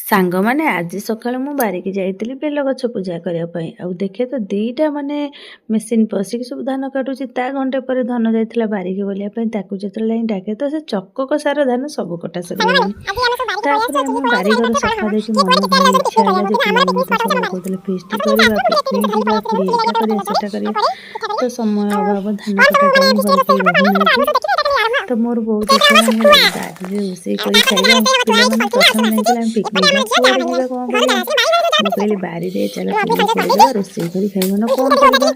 ସାଙ୍ଗମାନେ, ଆଜି ସକାଳେ ମୁଁ ବାରିକି ଯାଇଥିଲି ବେଲଗଛ ପୂଜା କରିବା ପାଇଁ। ଆଉ ଦେଖେ ତ ଦୁଇଟା ମାନେ ମେସିନ୍ ପଶିକି ସବୁ ଧାନ କାଟୁଛି। ତା ଘଣ୍ଟେ ପରେ ଧନ ଯାଇଥିଲା ବାରିକି ବୁଲିବା ପାଇଁ। ତାକୁ ଯେତେବେଳେ ଯାଇ ଡାକେ ତ ସେ ଚକକ ସାରା ଧାନ ସବୁ କଟା ସରିଗଲାଣି। ତାପରେ ଆମ ବାରିଘର ସଫା ଦେଖି ମନ ଭାରି ଇଚ୍ଛା ହେଲା ଯେ ପିଲାମାନେ ତ ସବୁବେଳେ କହୁଥିଲେ ଫିଷ୍ଟ କରିବା, ପିକନିକ୍ ଯିବା, ପୁରୀ ଏଇଟା କରିବା, ସେଟା କରିବା। ତ ସମୟ ଅଭାବ, ଧାନ କଟା ଟାଇମ୍, ଘରେ କେହି ରହୁନାହାନ୍ତି। ତ ମୋର ବହୁତ ଇଚ୍ଛା ହେଲା, ମୁଁ କହିଲି ବାରିରେ ରୋଷେଇ କରି ଖାଇବା। ପିଲାମାନେ ପ୍ରଥମେ ଲାଗିଥିଲା ଆମେ ପିକନିକ୍ ଯିବା, କୁଆଡ଼େ ଯିବା, କ'ଣ କରିବା। ମୁଁ କହିଲି ବାରିରେ ଚାଲ ଚୁଲି ପୋଡ଼ିଦେବା, ରୋଷେଇ କରି ଖାଇବା ନା କ'ଣ କରିବା।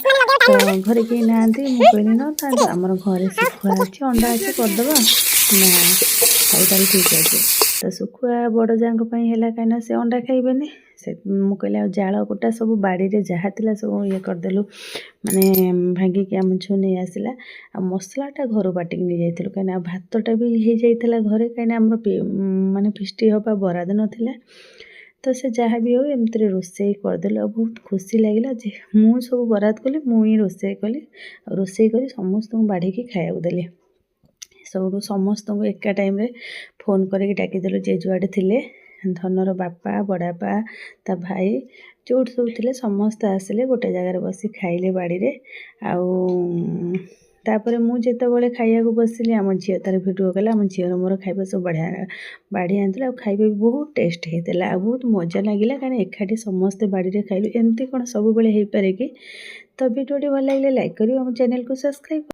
ତ ଘରେ କେହି ନାହାନ୍ତି। ମୁଁ କହିଲି ନଥାନ୍ତୁ, ଆମର ଘରେ ଶୁଖୁଆ ଅଛି, ଅଣ୍ଡା ଅଛି, କରିଦେବା ନା। ହଉ ତାହେଲେ ଠିକ୍ ଅଛି। ତ ଶୁଖୁଆ ବଡ଼ ଯାଆଙ୍କ ପାଇଁ ହେଲା, କାହିଁକିନା ସେ ଅଣ୍ଡା ଖାଇବେନି। ସେ ମୁଁ କହିଲି ଆଉ ଜାଳ କୁଟା ସବୁ ବାଡ଼ିରେ ଯାହା ଥିଲା ସବୁ ଇଏ କରିଦେଲୁ, ମାନେ ଭାଙ୍ଗିକି ଆମ ଝିଅ ନେଇ ଆସିଲା। ଆଉ ମସଲାଟା ଘରୁ ବାଟିକି ନେଇଯାଇଥିଲୁ, କାହିଁକିନା ଆଉ ଭାତଟା ବି ହେଇଯାଇଥିଲା ଘରେ, କାହିଁକିନା ଆମର ମାନେ ଫିଷ୍ଟି ହେବା ବରାଦ ନଥିଲା। ତ ସେ ଯାହା ବି ହଉ, ଏମିତିରେ ରୋଷେଇ କରିଦେଲୁ ଆଉ ବହୁତ ଖୁସି ଲାଗିଲା ଯେ ମୁଁ ସବୁ ବରାଦ କଲି, ମୁଁ ହିଁ ରୋଷେଇ କଲି ଆଉ ରୋଷେଇ କରି ସମସ୍ତଙ୍କୁ ବାଢ଼ିକି ଖାଇବାକୁ ଦେଲି। ସବୁଠୁ ସମସ୍ତଙ୍କୁ ଏକା ଟାଇମ୍ରେ ଫୋନ୍ କରିକି ଡାକିଦେଲୁ, ଯିଏ ଯୁଆଡ଼େ ଥିଲେ। ଧନର ବାପା, ବଡ଼ବାପା, ତା ଭାଇ ଯେଉଁଠି ସବୁ ଥିଲେ, ସମସ୍ତେ ଆସିଲେ, ଗୋଟେ ଜାଗାରେ ବସି ଖାଇଲେ ବାଡ଼ିରେ। ଆଉ ତାପରେ ମୁଁ ଯେତେବେଳେ ଖାଇବାକୁ ବସିଲି, ଆମ ଝିଅ ତାର ଭିଡ଼ିଓ କଲା। ଆମ ଝିଅର ମୋର ଖାଇବା ସବୁ ବଢ଼ିଆ ବାଢ଼ି ଆଣିଥିଲୁ ଆଉ ଖାଇବା ବି ବହୁତ ଟେଷ୍ଟ ହେଇଥିଲା ଆଉ ବହୁତ ମଜା ଲାଗିଲା, କାରଣ ଏକାଠି ସମସ୍ତେ ବାଡ଼ିରେ ଖାଇଲୁ। ଏମିତି କ'ଣ ସବୁବେଳେ ହେଇପାରେ କି? ତ ଭିଡ଼ିଓଟି ଭଲ ଲାଗିଲେ ଲାଇକ୍ କରିବ, ଆମ ଚ୍ୟାନେଲକୁ ସବସ୍କ୍ରାଇବ୍।